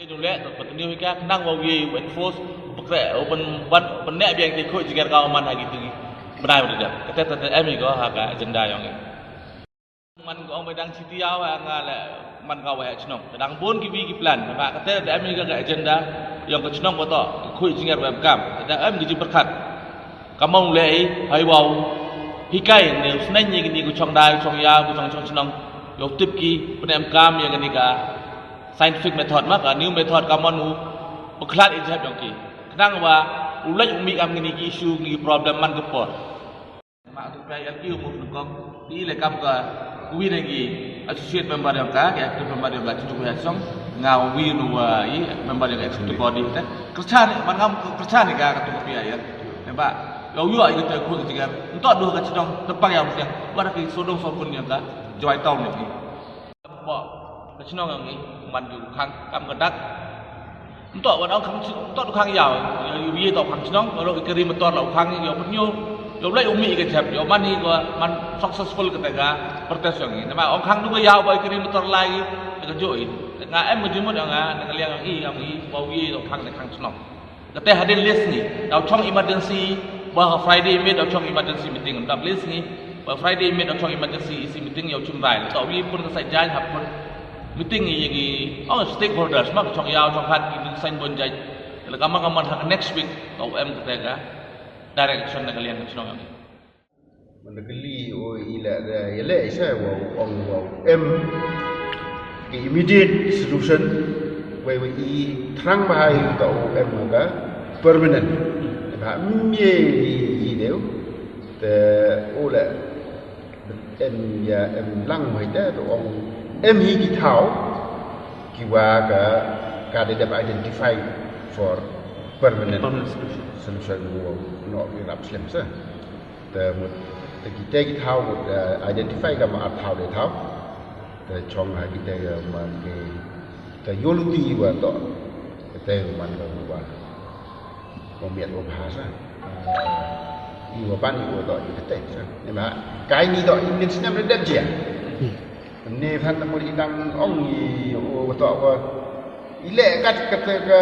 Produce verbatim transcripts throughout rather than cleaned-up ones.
Ngi ju leh to pat ngi ka khnang wa wi u enforce u pekre u pen ban pen ne biang te khuid jinger ka man ha ki tu ki. Benai wa dep kata ta em iko ha ka agenda yong ngi. Man ko ong ba dang siti yaw ha nga le man ka wa ha chnong. Dang bun ki wi ki plan ba kata ta em iko ka agenda yong ka chnong ko to khuid jinger wa kam. Kata em ki ji berkat. Kamon le hai wow hikai ne sneng ni ni ku chong dai chong ya ku chong chong chnong. Yo tip ki penem kam ya ni ka scientific method ma ka new method kamon u peklat i jap yong ki. Khnang wa u lek u mi kam ni ki issue ni problem man ke por. Ma tu pai ya ki u move kong ti le kam ka wi ne ki associate member yong ka ki active member yong ka chu ya song nga wi nu wa i member yong ka executive body te. Kerchan man ngam kerchan ka ka tu pi ya. Ba yow yoh ïa kata khun ka jingeh. Ntok duh ka chnong tepang ïa u siang. Wat ki sodong sopun ïa ka Jowai town ni. Ba ka chnong ïa ngi man ju khang kam ka dak. Ntok wat ong khang ntok du khang ïa. Ïa ïa to khang chnong ro i kari motor la khang ïa pun ïa. Ïa lai umi ka jap ïa man hi ko man successful kata ka protest ïa ngi. Nama ong khang du ka ïa ba i kari motor lai ka joi. Nga em ka jumut ïa nga na ka liang ïa ngi ïa ngi ba wi to khang na khang chnong. Kata hadien list ngi daw chong emergency ba ha Friday mid daw chong emergency meeting. Dap list ngi ba Friday mid daw chong emergency isi meeting ïa u chim rai. Daw wi pun ka sai jan hap pun meeting ngi ïa ngi oh stakeholders ma ka chong ïa u chong hat ki sign bon jai. Ila kama kama ha next week daw em kata ka direction na ka liang ka chnong ïa ngi. Manda kali o i la da ya le sa wa ong wa em ki immediate solution wa wa i thrang ba hai ta o em ka permanent. Ba mye i i deu te o la em ya em lang wa ta to ong em hi ki thau ki wa ka ka de identify for permanent solution wa no ki rap slem sa. Te mut te kita ki thaw mut identify ka ma thaw de thaw. Te chong ha kita ka man ki te yoluti wa to. Te man ka wa ko miat wa bahasa. I wa ban i wa to i te sa. Ni ma kai ni to i min snam de jia. Ni phan ta mut i dang ong i wa to wa. I le kat kata ka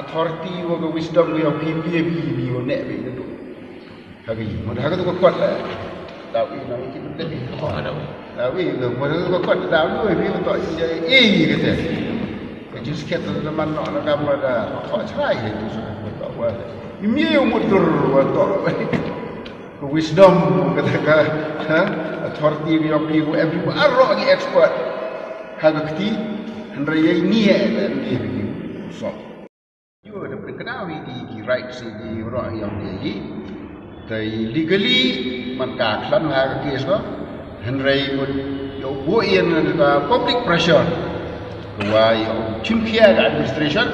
authority wa ka wisdom wa yang pi pi pi ni wa ne pi tu. Hagi, mut hagi tu ka kot la. Daw i na ki tu dei. Daw i na mut hagi tu ka kot daw lu i tu i i kata. Ka jus ket tu man no na kam da ko chai tu sa. Imi u mut dur wa to. Ka wisdom kata ka authority bi pi ku em pi arro ki expert. Hagi kti hynrei ni e ni so. Ïoh da pyrkhat ïa ki, ki right sha ki roh ïa ki. Te legally man ka khlem ha ka case ba. Hynrei bad ïa u buh ïa ka public pressure ka wa ïa u chim khia ka administration.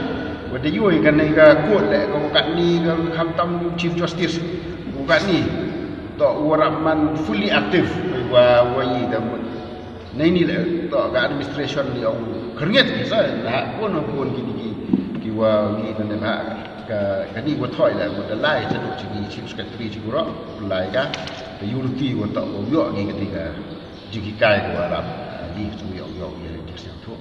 Wat da ïoh ïa kane ka code leh ka wa katni ka khamtam Chief Justice ka wa katni. To u wa rap man fully active wa wa ïa ka mut. Nei ni leh to ka administration ni ong khyrnget ki sa na ha pun pun ki ki ki wa ngi na ne ha ka ka ni wa thoi la wa da lai cha duk chi ni Chief Secretary chi guro lai ka ka unity wa to wa yo ngi ka ti ka jing ki kai ka wa ram ni chu yo yo ye jing siang thu.